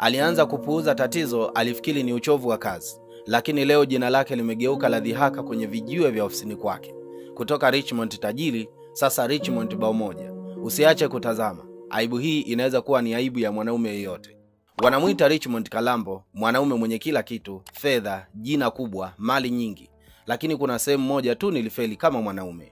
Alianza kupuuza tatizo, alifikiri ni uchovu wa kazi. Lakini leo jina lake limegeuka la dhihaka kwenye vijiwe vya ofisini kwake. Kutoka Richmond tajiri, sasa Richmond bao moja. Usiache kutazama. Aibu hii inaweza kuwa ni aibu ya mwanaume yeyote. Wanamuita Richmond Kalambo, mwanaume mwenye kila kitu, fedha, jina kubwa, mali nyingi. Lakini kuna sehemu moja tu nilifeli kama mwanaume.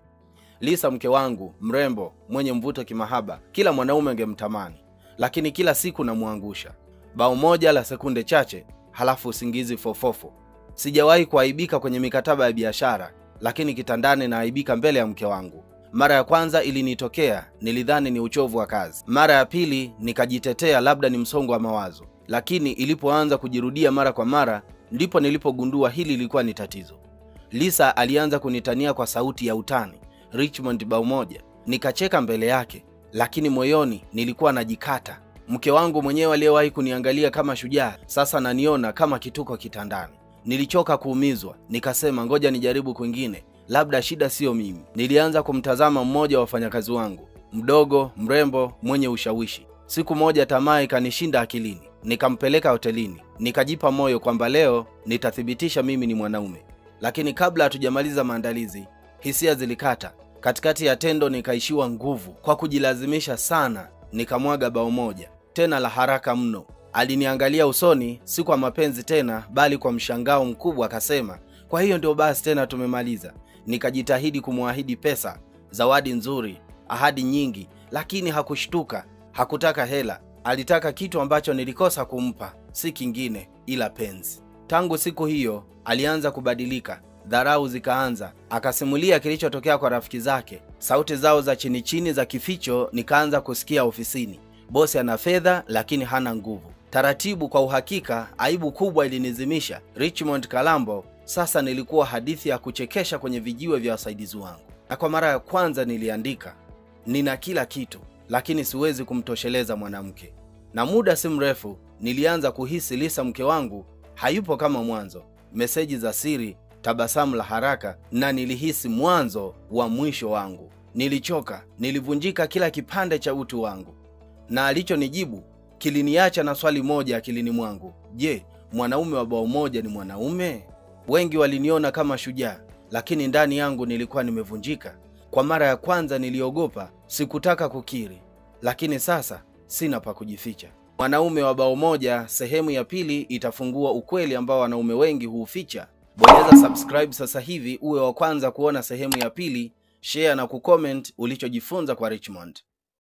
Lisa mke wangu, mrembo, mwenye mvuto kimahaba, kila mwanaume angemtamani. Lakini kila siku namuangusha. Bao moja la sekunde chache, halafu usingizi fofofo. Sijawahi kuaibika kwenye mikataba ya biashara, lakini kitandani naaibika mbele ya mke wangu. Mara ya kwanza ilinitokea, nilidhani ni uchovu wa kazi. Mara ya pili nikajitetea labda ni msongo wa mawazo. Lakini ilipoanza kujirudia mara kwa mara, ndipo nilipogundua hili lilikuwa ni tatizo. Lisa alianza kunitania kwa sauti ya utani, Richmond bao moja. Nikacheka mbele yake, lakini moyoni nilikuwa najikata. Mke wangu mwenyewe aliyewahi kuniangalia kama shujaa, sasa naniona kama kituko kitandani. Nilichoka kuumizwa, nikasema ngoja nijaribu kwingine, labda shida sio mimi. Nilianza kumtazama mmoja wa wafanyakazi wangu, mdogo, mrembo, mwenye ushawishi. Siku moja tamaa ikanishinda akilini, nikampeleka hotelini. Nikajipa moyo kwamba leo nitathibitisha mimi ni mwanaume. Lakini kabla hatujamaliza maandalizi, hisia zilikata. Katikati ya tendo nikaishiwa nguvu. Kwa kujilazimisha sana, nikamwaga bao moja, tena la haraka mno. Aliniangalia usoni, si kwa mapenzi tena, bali kwa mshangao mkubwa, akasema, "Kwa hiyo ndio basi tena tumemaliza." Nikajitahidi kumwahidi pesa, zawadi nzuri, ahadi nyingi, lakini hakushtuka. Hakutaka hela, alitaka kitu ambacho nilikosa kumpa, si kingine ila penzi. Tangu siku hiyo alianza kubadilika, dharau zikaanza. Akasimulia kilichotokea kwa rafiki zake. Sauti zao za chini chini za kificho nikaanza kusikia ofisini. Bosi ana fedha lakini hana nguvu. Taratibu, kwa uhakika, aibu kubwa ilinizimisha. Richmond Kalambo sasa nilikuwa hadithi ya kuchekesha kwenye vijiwe vya wasaidizi wangu. Na kwa mara ya kwanza niliandika, nina kila kitu, lakini siwezi kumtosheleza mwanamke. Na muda si mrefu nilianza kuhisi Lisa mke wangu hayupo kama mwanzo. Meseji za siri, tabasamu la haraka, na nilihisi mwanzo wa mwisho wangu. Nilichoka, nilivunjika kila kipande cha utu wangu. Na alichonijibu kiliniacha na swali moja akilini mwangu. Je, mwanaume wa bao moja ni mwanaume? Wengi waliniona kama shujaa, lakini ndani yangu nilikuwa nimevunjika. Kwa mara ya kwanza niliogopa, sikutaka kukiri, lakini sasa sina pa kujificha. Mwanaume wa bao moja sehemu ya pili itafungua ukweli ambao wanaume wengi huuficha. Bonyeza subscribe sasa hivi uwe wa kwanza kuona sehemu ya pili, share na kucomment ulichojifunza kwa Richmond.